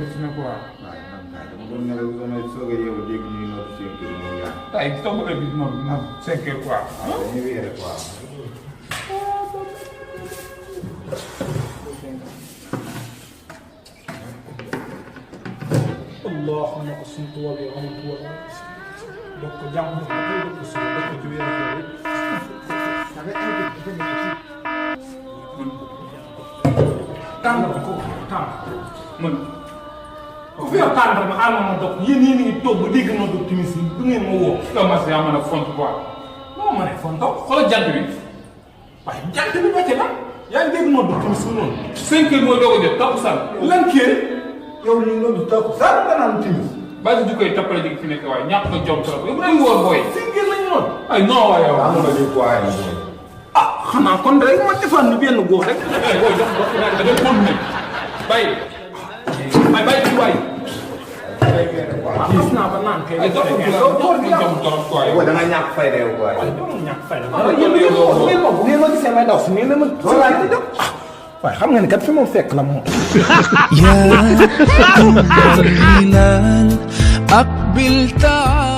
gis na quoi. waaye man kay dama doon nelaw damay soog a yeewu dégg ñuy noot 5 heures mu yàq. tey toog nga gis moom 5 heures quoi. waaw dañuy wéere quoi. اللهم اصمت وبغمت دق جنب دق سوى دق جوير tànn ko tànn man ku fi yow tànn ma àll ma dox yéen yéen a ngi toog ba dégg ma dox timis yi du ngeen ma woo. commencé yaa mën a font quoi. moo ma ne fonto xoolal jant bi. waaye jant bi wàcce na yaa ngi dégg ma dox timis bi noonu 5 heures mooy doog a jot topp sal. lan kii yow li nga doon toog sax nga naan timis bàyyi si koy toppale ji fi nekk waaye ñàkk ko jom trop yow bu dee woor booy. si ngeen lañu noonu ay non waaye yow. am na lii quoi yi. ah xanaa kon rek ma defaan ni benn góor rek booy jox ko da ngay continuer bàyyi. ay bàyyi ci waay. gis naa ba naan kay ay jox ko jom trop quoi yow. da nga ñàkk fayda yow quoi. ñàkk fay la bu ngeen ma gisee may daw si nii ne ma waaye xam nga ni kat fi moom fekk la moom يا أم الهلال أقبل تعال